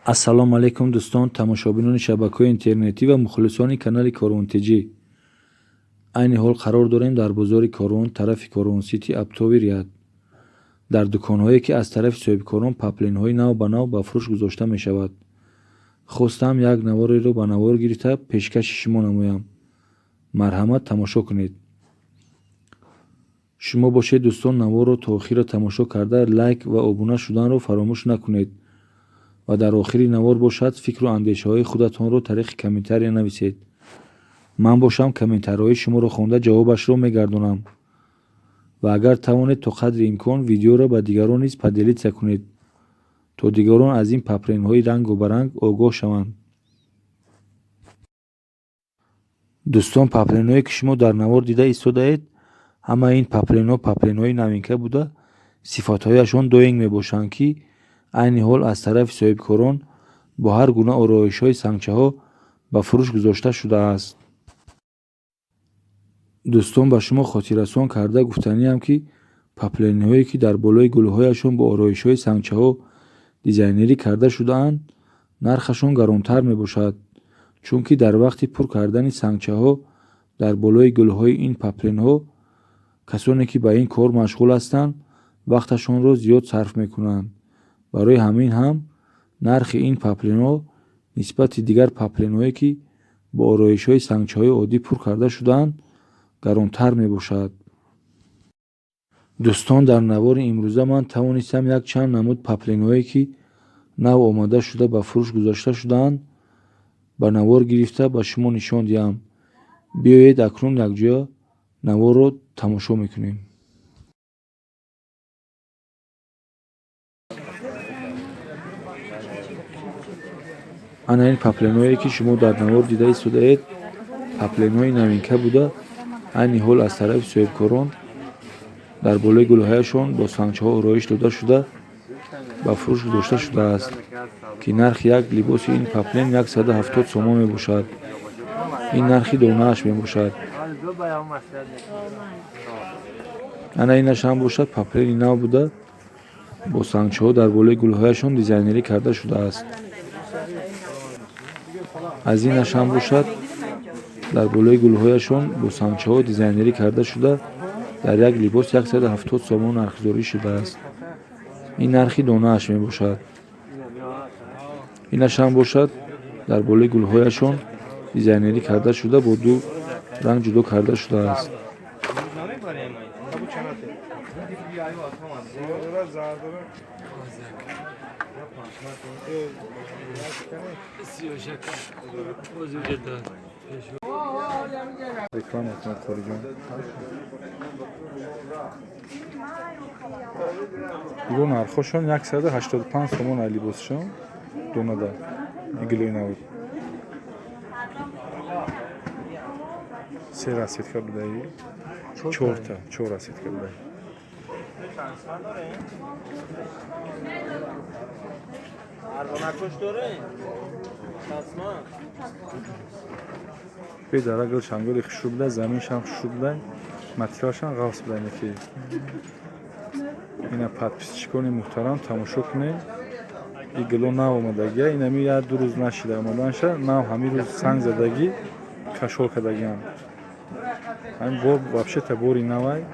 Ассалому алайкум, дӯстон, тамошобинони шабакаҳои интернетӣ ва мухлисони канали Корвон-ТЖ. Айни ҳол қарор дорем дар бозори Корвон, тарафи Корвон-Сити, оптовый ряд, дар дуконҳое, ки аз тарафи соҳибкорон паплинҳои нав ба нав ба фурӯш гузошта мешавад. Хостам як навореро ба навор гирифта пешкаши шумо намоям. Марҳамат, тамошо кунед. Шумо бошед, дӯстон, наворро то охирро тамошо карда, лайк ва обуна шуданро фаромӯш накунед ва дар охири навор бошад, фикру андешаҳои худатонро тариқи комментария нависед. Ман бошам, комментариҳои шуморо хонда, ҷавобашро мегардонам. Ва агар тавонед, то қадри имкон видеоро ба дигарон низ поделиться кунед, то дигарон аз ин паплинҳои рангу баранг огоҳ шаванд. Дӯстон, паплинҳое, ки шумо дар навор дида истодаед, ҳамаи ин паплинҳо паплинҳои новинка буда, сифатҳояшон доинг мебошанд, ки айни ҳол аз тарафи соҳибкорон бо ҳар гуна ороишҳои сангчаҳо ба фурӯш гузошта шудааст. Дӯстон, ба шумо хотиррасон карда гуфтаниам, ки паплинҳое, ки дар болои гулҳояшон бо ороишҳои сангчаҳо дизайнерӣ карда шудаанд, нархашон гаронтар мебошад, чунки дар вақти пур кардани сангчаҳо дар болои гулҳои ин паплинҳо касоне, ки ба ин кор машғул ҳастанд, вақташонро зиёд сарф мекунанд. Барои ҳамин ҳам нархи ин паплинҳо нисбати дигар паплинҳое, ки бо ороишҳои сангчаҳои оддӣ пур карда шудаанд, гаронтар мебошад. Дӯстон, дар навори имрӯза ман тавонистам якчанд намуд паплинҳое, ки нав омода шуда ба фурӯш гузошта шудаанд, ба навор гирифта ба шумо нишон диҳам. Биёед, акнун якҷоя наворро тамошо мекунем. Ана ин паплинҳое, ки шумо дар навор дида истодаед, паплинҳои новинка буда, айни ҳол аз тарафи соҳибкорон дар болои гулҳояшон бо сангчаҳо ороиш дода шуда ба фурӯш гузошта шудааст, ки нархи як либоси ин паплин 170 сомон мебошад. Ин нархи донааш мебошад. Ана инаш ҳам бошад, паплини нав буда, бо сангчаҳо дар болои гулҳояшон дизайнерӣ карда шудааст. Аз инаш ҳам бошад, дар болои гулҳояшон бо сангчаҳо дизайнерӣ карда шуда, дар як либос 170 сомон нархгузорӣ шудааст. Ин нархи донааш мебошад. Инаш ҳам бошад, дар болои гулҳояшон дизайнерӣ карда шуда, бо ду ранг ҷудо карда шудааст. Реклама кунад, Қориҷон. Иго нархҳошон 185 сомон ай либосшон донада гилои навуд. Се расцветка будаи, чорта, чор расцветка будаи. Арвонакош дорем? Тасма. Бедара гил шанголи хушрӯ буда, заминшам хушрӯ буда, материалшам ғафс буда. Неки ина, подписчикони муҳтарам, тамошо кунед, и гило нав омадагия. Инами як ду рӯз нашида омаданша, нав ҳамин рӯз санг задагӣ, кашол кардагиам. Ҳамин бор вообще-то бори навай.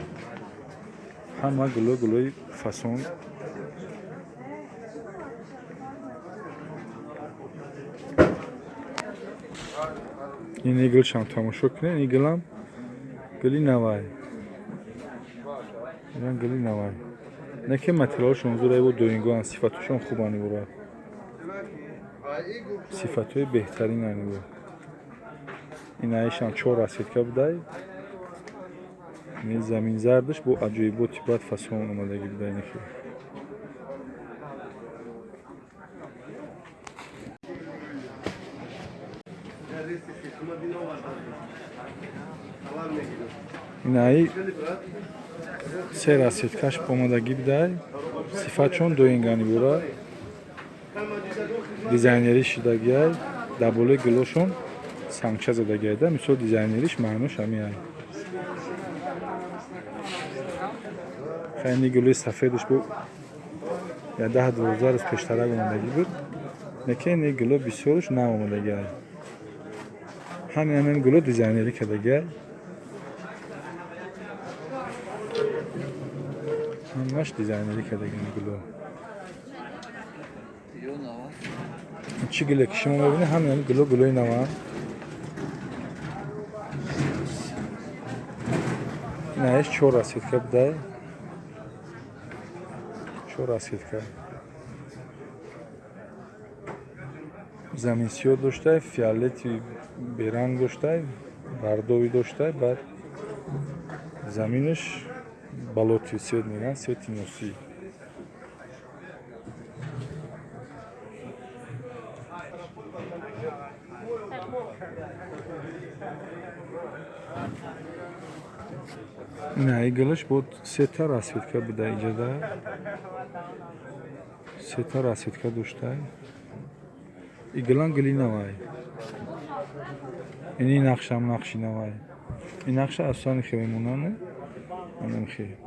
Ҳама гило гилои фасон. Ин гилшам тамошо кунед, ин гилам гили навай, инам гили навай. Не ки материалшон зура бо доингоан, сифатошон хубан ибора, сифатҳои беҳтаринан ибо. Инаишам чор расцветка будай. Ин заминзардаш бо аҷоиботи бад фасон омадагӣ будай неки. Инаи се расцветкаш омадагӣ будай, сифатшон доингани бура, дизайнерӣ шидагиай, дар болои гулошон сангча задагиай да. Мисол, дизайнериш маънош ҳамиай. Хайни гулои сафедаш бо я 10-12 рӯз пештарак омадагӣ буд. Лекин ин гуло бисёрш нав омадагиай. Ҳамин ҳамин гуло дизайнерӣ кардагиай. Ҳамаш дизайнерӣ кардагиан гуло. Чӣ гуле ки шумо мебинед, ҳамин ҳамин гуло гулои наванд. Инаеш чор расцветка будай. Чор расцветка. Замин сиёҳ доштай, фиолети беранг доштай, бардовӣ доштай, баъд заминаш болотный цвет мегӯянд, цвети носӣ. Ина и гулаш бо сета расцветка буда иҷода. Сета расцветка доштай. И гулам гули навай. Ини нақшам нақши навай. Ин нақша асосан хеле мемонанд. Анам хеле.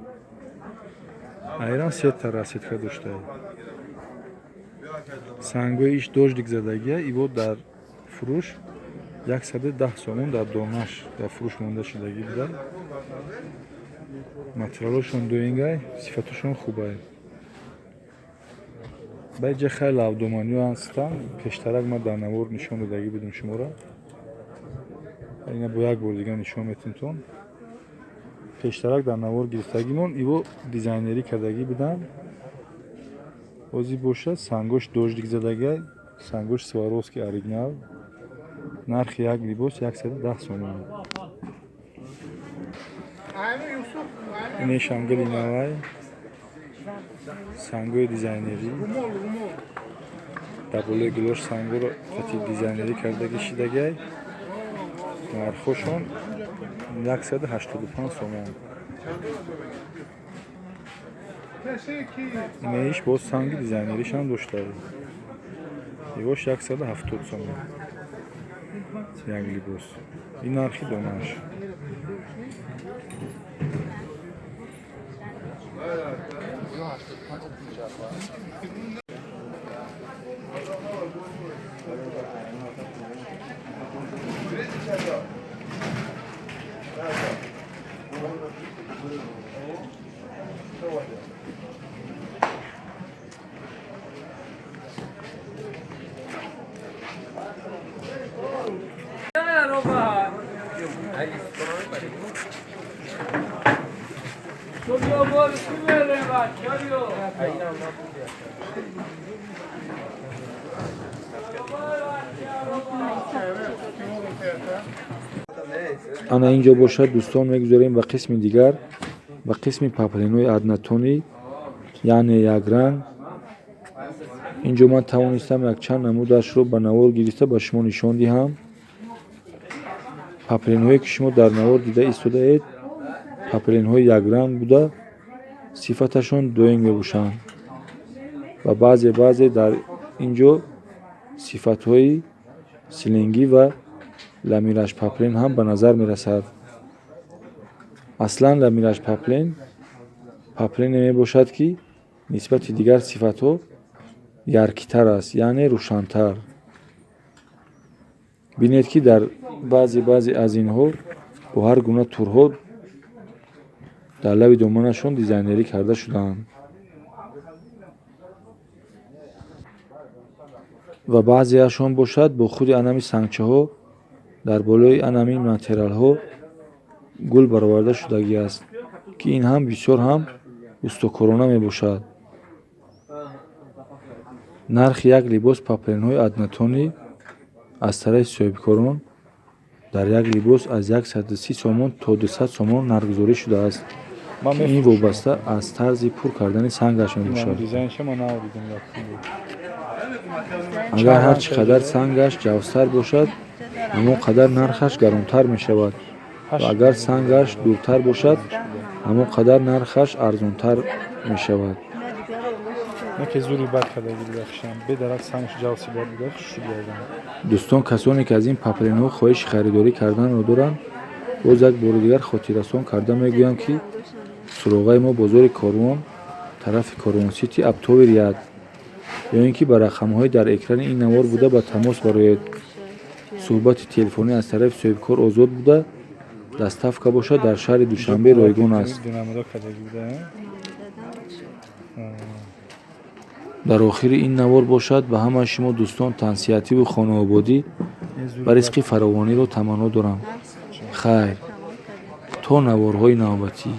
Айран сета расцветка доштай. Сангои иш дождик задагия, иво дар фурӯш 110 сомон дар донаш дар фурӯш монда шудагӣ буда. Материалошон дуингай, сифатошон хубай. Ба иҷа хеле лавдоманиҳо ҳастанд. Пештарак ман дар навор нишон додагӣ будам шуморо. Ина бо як бор дига нишон метинтон. Пештарак дар навор гирифтагимон иво дизайнерӣ кардагӣ буданд. Ҳозир бошад сангош дождик задагиай, сангош Сваровски оригинал. Нархи як либос 110 сомон. Инешам гули навай. Сангои дизайнерӣ. Дар болои гулош сангоро қати дизайнерӣ кардагӣ шидагиай. Нархошон 185 сомон. Инеиш боз санги дизайнеришам доштай. Ивош 170 сомон. Як либос. Ин нархи донаш. Ана инҷо бошад, дӯстон, мегузорем ба қисми дигар, ба қисми паплинҳои однотонӣ, яъне якранг. Инҷо ман тавонистам якчанд намудашро ба навор гирифта ба шумо нишон диҳам. Паплинҳое ки шумо дар навор дида истодаед, паплинҳои якранг буда, сифаташон доим мебошанд ва баъзе баъзе дар инҷо сифатҳои силингӣ ва ламираж паплин ҳам ба назар мерасад. Аслан ламираж паплин паплине мебошад, ки нисбати дигар сифатҳо яркитар аст, яъне рӯшантар. Бинед, ки дар баъзе баъзе аз инҳо бо ҳар гуна турҳо дар лаби доманашон дизайнерӣ карда шудаанд ва баъзеашон бошад бо худи анами сангчаҳо дар болои анами материалҳо гул бароварда шудагӣ аст, ки ин ҳам бисёр ҳам устокорона мебошад. Нархи як либос паплинҳои однотонӣ аз тарафи соҳибкорон дар як либос аз 130 сомон то 200 сомон нархгузорӣ шудааст, ки ин вобаста аз тарзи пур кардани сангаш мебошад. Агар ҳар чӣ қадар сангаш ҷавзтар бошад, ҳамон қадар нархаш гаронтар мешавад ва агар сангаш дуртар бошад, ҳамон қадар нархаш арзонтар мешавад. Дӯстон, касоне ки аз ин паплинҳо хоҳиши харидорӣ карданро доранд, боз як бори дигар хотиррасон карда мегӯям, ки суроғаи мо бозори Корвон, тарафи Корвонсити, Оптовый ряд. Ё ин ки ба рақамҳои дар экрани ин навор буда ба тамос бароед. Суҳбати телефонӣ аз тарафи соҳибкор озод буда, доставка бошад, дар шаҳри Душанбе ройгон аст. Динамода кардагӣ буда. Дар охири ин навор бошад, ба ҳамаи шумо дӯстон тансиҳативу хонаободӣ ва ризқи фаровониро таманно дорам. Хайр, то наворҳои навбатӣ.